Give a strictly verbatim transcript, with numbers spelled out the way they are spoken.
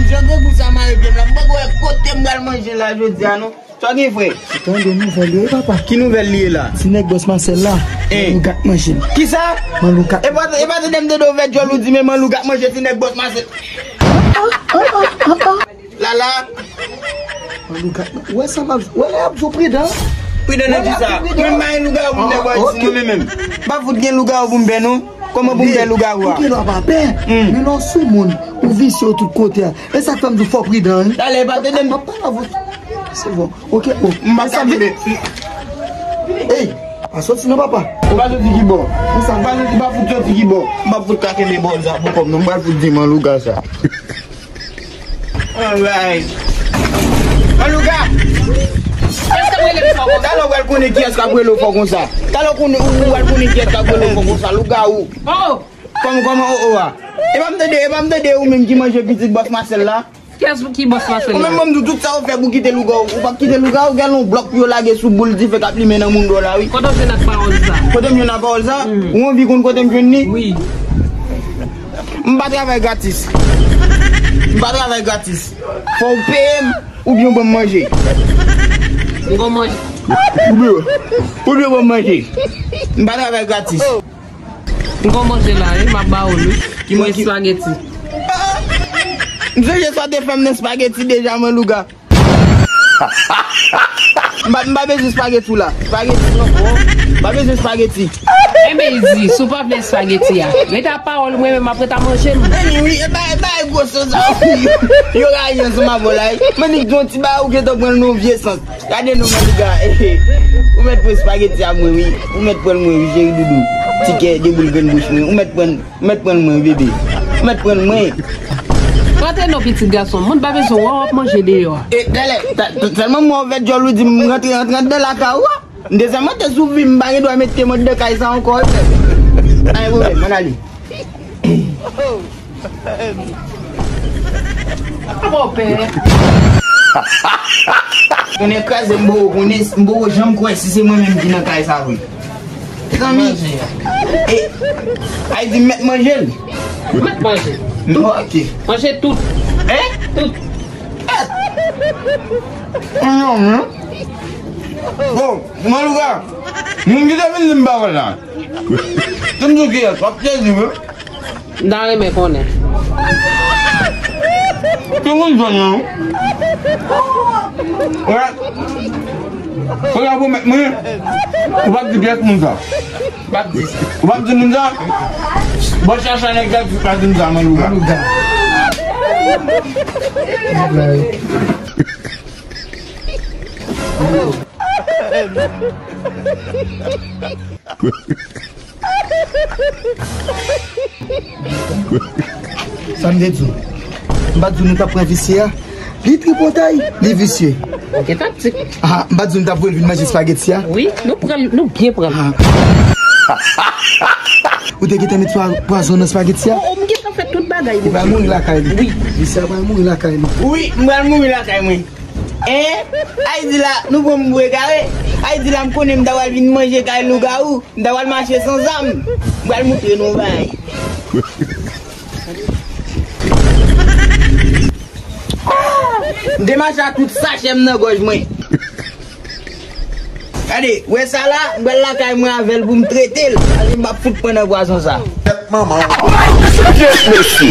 Jan grangou sa mare pye m la, m poko wè kote m pral manje la jodi a non. Sa w gen, frè? Tande nouvèl yo wi, papa. Ki nouvèl li ye la? Ti nèg bòs Masèl la, eh, manlougak manje l. Kisa? Manlougak. E pa, e pa tande m tande w fè djòl ou di men manlougak manje ti nèg bòs Masèl. Lala. Manlougak. Wè sa m ap, wè lè y ap di w pridan. Pridan nan kisa? Mwen menm pa gen lougawou pou m pè bò isi, mwen menm. M pa fout gen lougawou pou m pè non. Kòman pou m pè lougawou a? Ou gen dwa pa pè, men lè w sou moun, ou visye w tout kote a. E sa k fè m di w fò w pridan wi. Talè, pa tande m. M ap pale avè w. Se bon. Ok, oh. M pa ka kenbe. Ey, pa soti non, papa. Ou pa soti ki bò? Ou pa soti, pa fout soti ki bò? M pa fout ka kenbe bò sa pou kò m non. M pral fout di manlougak sa. Alright. Manlougak! Kiyès k ap rele m fò konsa? Talè w pral konnen kiyès k ap rele w fò konsa. Talè w konnen, ou pral konnen kiyès k ap rele w fò konsa. Lougawou. Oh! Kòman, kòman, oh, oh, a? E pa m tande, e pa m tande ou menm ki manje pitit bòs Masèl la? Kiyès ki bòs Masèl la? Ou menm ban m di w tout sa ou fè pou kite lougawou. Ou p ap kite lougawou, gen yon blòk pou yo lage sou boul dife k ap limen nan moun dò la, wi. Kote w jwenn ak pawòl sa? Kote m jwenn ak pawòl sa? Ou anvi konn kote m jwenn li? Wi. M pa travay gratis. M pa travay gratis. Fò w peye m oubyen w ban m manje. M gon manje. Oubyen, oubyen w ban m manje. M pa travay gratis. M gon manje la, wi, m ap ba ou l, wi. Ki manje? Espageti. M sonje sa w te fè m nan espageti deja, manlougak. M pa, m pa bezwen espageti w la. Espageti ankò. M pa bezwen espageti. Enben, Izi, si w pa vle espageti a, rete a pawòl, mwen menm m ap ret a manje m. Anyway, e pa, e pa gwo sans sa. Yo rayi ansanm avè w la, wi. Mannik di yon ti bagay ou gentan pran l nan yon vye sans. Gade non, manlougak, eh, eh. Ou mèt pran espageti a mwen, wi. Ou mèt pran l mwen, wi, cheri doudou. Ti kè de boul grenn bouch mwen. Ou mèt pran l. Ou mèt pran l mwen, bebe. Ou mèt pran l mwen. Rantre non, pitit gason. Moun pa bezwen wè w ap manje deyò a. E, talè, ta-, ta-, tèlman mwen wè djòl ou di m rantre, rantre anndan lakay ou a. M te sèmante sou vi m, m pa gen dwa mete men anndan kay sa ankò, e. Pa gen pwoblèm, ann ale. Apa w pè? Konnen kraze m poko konnen, m poko janm kwè si se mwen menm ki nan kay sa vre. Zanmi. E, ay di m mèt manje l. Mèt manje. Non, ok. Manje tout. Hein? Tout. Non, non. Bon, manlougak, moun ki te vin di m pawòl la. Si m di w kiyès, w ap sezi, wi. M ta renmen konnen. Ki moun sa, non? Wè. Ou la pwomèt mwen, ou p ap di pyès moun sa. Ou p ap di sa. Ou p ap di moun sa. Bon, chacha nèg la, ou pa di m sa, manlougak. Sa m te di w. M pa t di w nou t ap pran visye a. Li tripotay, li visye. Ok, taktik. Ah, m pa t di w nou t ap voye l vin manje espageti a? Wi, nou pran l, nou byen pran l. Ah. Ou te gentan met pwa-, pwazon nan espageti a? Oh, oh, m gentan fè tout bagay. Li pral mouri lakay li. Wi. Visye a pral mouri lakay li. Wi, m pral mouri lakay mwen. Hein? Ay di la, nou pran m pou egare. Ay di la, m konnen m ta pral vin manje kay lougawou. M ta pral mache san zam. M pral moutre nou yon bagay. M te mache ak tout sachè m nan gòj mwen. Gade, wè sa la, m pral lakay mwen avè l pou m trete l. Paske m p ap fout pran nan pwazon sa. Tèt manman w. Yes, mesye.